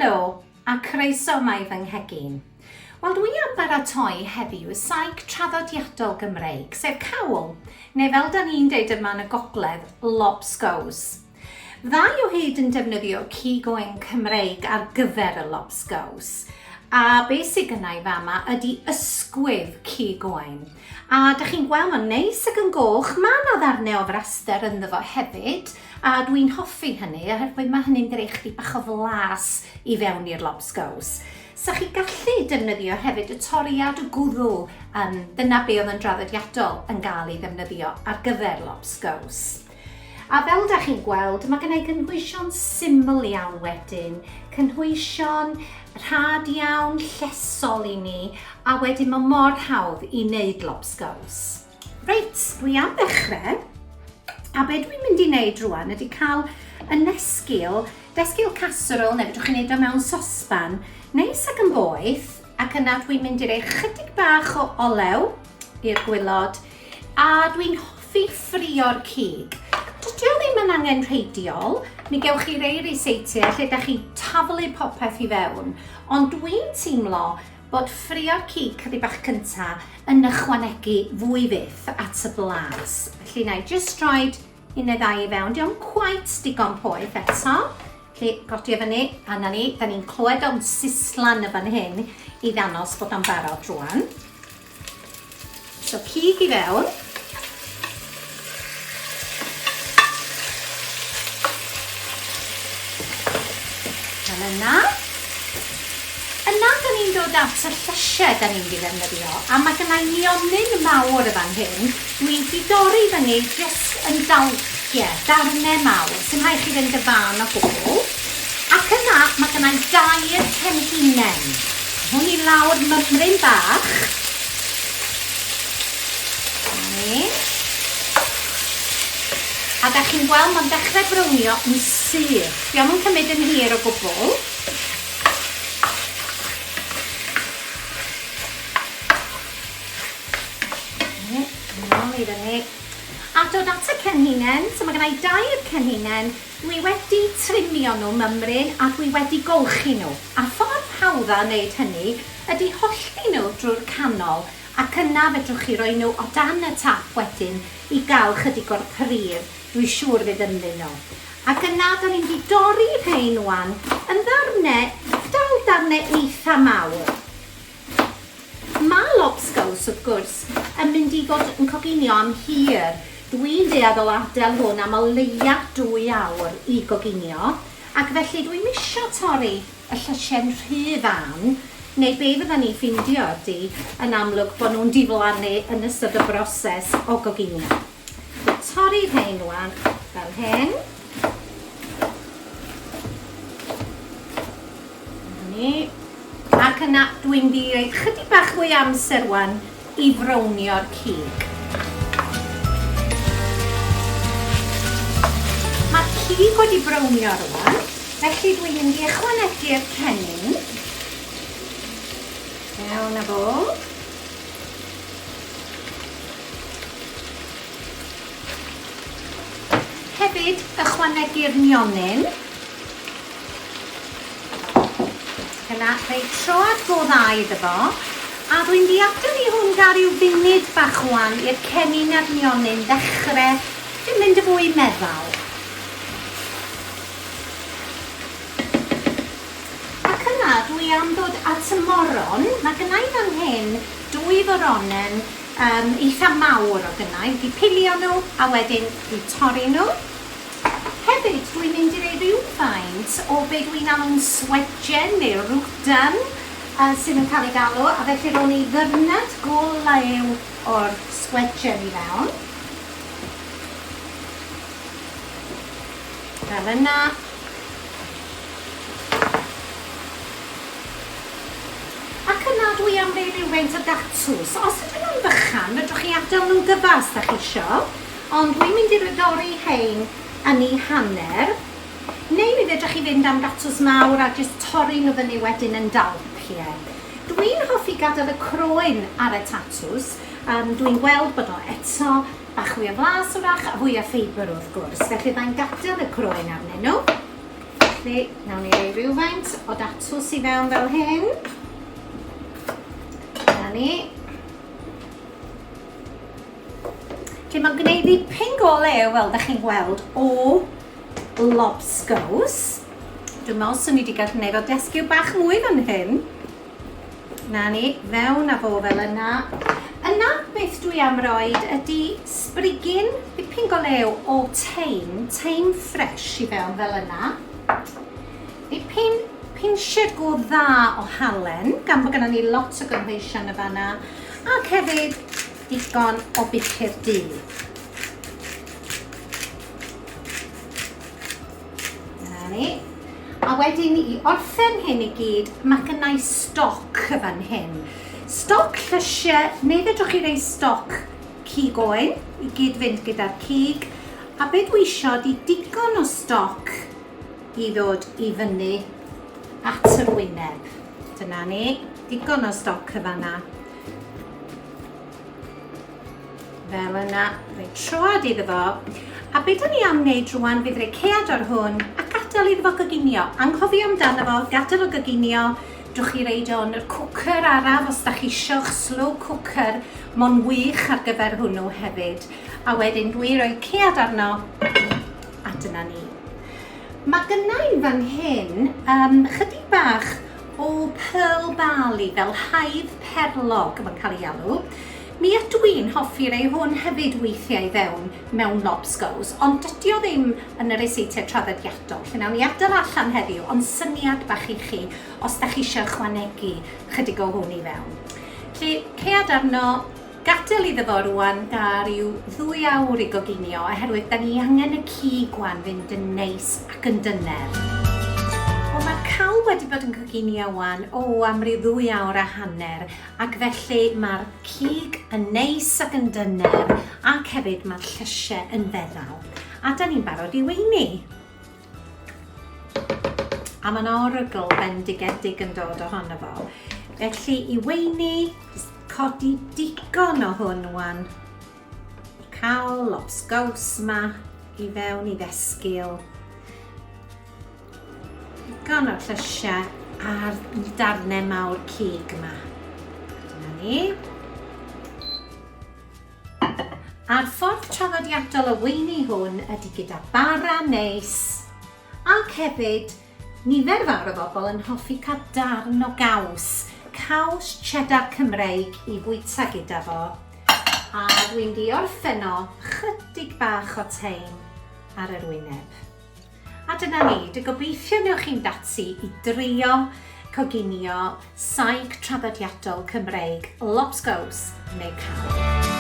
Helo, a croeso yma i fy nghegin. Wel, dwi am baratoi heddiw saig traddodiadol Gymreig, sef cawl, neu fel da ni'n deud yma yn y gogledd, lobsgows. Ddau o hyd yn defnyddio cig oen Cymreig ar gyfer y lobsgows. A be sy gynna i fama ydy ysgwydd cig oen. A dych chi'n gweld mae'n neis ac yn goch, mae yna ddarnau o fraster ynddo fo hefyd, a dwi'n hoffi hynny oherwydd mae hynny'n greu chydig bach o flas i fewn i'r lobsgows. Sa chi gallu defnyddio hefyd y toriad y gwddw, um, dyna be oedd yn draddodiadol yn gael ei ddefnyddio ar gyfer lobsgows. A fel da chi'n gweld, mae gennau gynhwysion syml iawn wedyn, cynhwysion rhad iawn, llesol i ni, a wedyn mae mor hawdd i wneud lobsgows. Reit, dwi am ddechrau, a be dwi'n mynd i wneud rwan ydy cael y nesgil, desgil casserole, neu fedrwch chi wneud o mewn sosban, neis ac yn boeth, ac yna dwi'n mynd i roi chydig bach o olew i'r gwylod, A dwi'n hoffi ffrio'r cig. Dydy o ddim yn angenrheidiol, mi gewch chi rei ryseitiau lle da chi taflu popeth i fewn, ond dwi'n teimlo bod ffrio'r cig chydig bach cynta yn ychwanegu fwy fyth at y blas. Felly na i jyst roed un neu ddau i fewn. Di o'm cweit digon poeth eto. Felly godi o fyny, a na ni, da ni'n clywed o'n sislan y fan hyn i ddanos bod o'n barod rwan. So cig i fewn. Fel yna. Yna, da ni'n dod at y llysiau da ni'n mynd i ddefnyddio. A mae gennau nionyn mawr y fan hyn. Dwi wedi dorri fyny jyst yn dalciau, darnau mawr, sy'n rhaid chi fynd y fan o gwbl. Ac yna, mae gennau dair cenhinen. Hwn i lawr mymryn bach. Dyna ni. A da chi'n gweld mae'n dechrau brownio yn syth. Dio'm yn cymryd yn hir o gwbl. Nôl i fyny. A dod at y cenhinen, so mae gennau dair cenhinen. Dwi wedi trimio nhw mymryn a dwi wedi golchi nhw. A'r ffordd hawdda o wneud hynny ydy hollti nhw drwy'r canol ac yna fedrwch chi roi nhw o dan y tap wedyn i gael chydig o'r pridd dwi siŵr fydd ynddyn nhw. Ac yna da ni'n mynd i dorri rhein wan yn ddarne, dal darne eitha mawr. Mae lobsgows, wrth gwrs, yn mynd i fod yn coginio am hir. Dwi'n dueddol o adael hwn am o leia dwy awr i goginio, ac felly dwi'm isio torri y llysiau'n rhy fân, neu be fyddan ni'n ffindio ydy, yn amlwg, bod nhw'n diflannu yn ystod y broses o goginio. So torri rhein rwan, fel hyn. Dyna ni. Ac yna dwi'n mynd i roi chydig bach fwy amser wan i frownio'r cig. Mae'r cig wedi brownio rwan, felly dwi'n mynd i ychwanegu'r cennin. Mewn â fo. Hefyd ychwanegu'r nionyn. Yna rhoi troad go dda iddo fo. A dwi'n di adael i hwn gael rhyw funud bach wan i'r cennin a'r nionyn ddechrau yn mynd y fwy meddal. Ac yna dwi am ddod at y moron. Mae gynna i fan hyn dwy foronen um, eitha mawr o gynna i. Wedi pilio nhw a wedyn di torri nhw. Hefyd, dwi'n mynd i roi rhywfaint o be dwi'n alw'n swedjen neu rwdan, uh, sydd yn cael ei galw, a felly rown i ddyrnad go lew o'r swedjen i fewn. Fel yna. Ac yna dwi am roi rhywfaint o datws. Os ydyn nhw'n fychan, fedrwch chi adael nhw'n gyfa os da chi isio. Ond dwi'n mynd i dorri hein yn ei hanner. Neu mi fedrwch chi fynd am datws mawr a jyst torri nhw fyny wedyn yn dalpiau. Dwi'n hoffi gadael y croen ar y tatws. Um, dwi'n gweld bod o eto bach fwy o flas wrach a fwy o ffeibr wrth gwrs. Felly mae'n gadael y croen arnyn nhw. Felly, nawn ni roi rhywfaint o datws i fewn fel hyn. Dyna ni. Felly mae'n gwneud dipyn go lew, fel da chi'n gweld, o lobsgows. Dwi'n meddwl swn i wedi gallu gwneud o desgiw bach mwy fan hyn. Na ni, fewn â fo fel yna. Yna, beth dwi am roed ydy sbrigyn, dipyn go lew o teim, teim ffresh i fewn fel yna. Dipyn pinsied go dda o halen, gan bod gennym ni lot o gynhwysion y fanna, ac hefyd digon o bupur du. Dyna ni. A wedyn i orffen hyn i gyd, mae gennau stoc fan hyn. Stoc llysiau, neu fedrwch chi rei stoc cig oen i gyd fynd gyda'r cig. A be dwi isio ydi digon o stoc i ddod i fyny at yr wyneb. Dyna ni, digon o stoc y fanna. Fel yna, rhoi troad iddo fo. A be da ni am wneud rwan fydd rhoi cead ar hwn a gadael iddo fo goginio. Anghofio amdano fo, gadael o goginio. Drwch chi reid o yn yr cwcer araf os da chi isio'ch slow cooker. Mo'n wych ar gyfer hwnnw hefyd. A wedyn dwi roi cead arno a dyna ni. Mae gynnau'n fan hyn um, chydig bach o pearl barley fel haidd perlog mae'n cael ei alw. Mi ydw i'n hoffi rei hwn hefyd weithiau i fewn mewn lobsgows, ond dydy o ddim yn y ryseitiau traddodiadol, lle nawn ni adael allan heddiw, ond syniad bach i chi os da chi eisiau ychwanegu chydig o hwn i fewn. Felly, caead arno, Gadael iddo fo rwan gael rhyw ddwy awr i goginio oherwydd da ni angen y cig wan fynd yn neis ac yn dyner. Wel mae'r cawl wedi bod yn coginio wan o am ryw ddwy awr a hanner ac felly mae'r cig yn neis ac yn dyner ac hefyd mae'r llysiau yn feddal. A da ni'n barod i weini. A mae'n orygl bendigedig yn dod ohono fo. Felly i weini, jyst codi digon o hwn wan. Cawl lobsgows ma i fewn i ddesgil. Digon o'r llysiau a'r darnau mawr cig yma. Dyna ni. A'r ffordd traddodiadol o weini hwn ydy gyda bara neis, ac hefyd, nifer fawr o bobl yn hoffi cael darn o gaws, caws cheddar Cymreig i fwyta gyda fo. A dwi'n di orffen o chydig bach o teim ar yr wyneb. A dyna ni, dy gobeithio newch chi'n dati i drio coginio saig traddodiadol Cymreig, lobsgows neu cawl.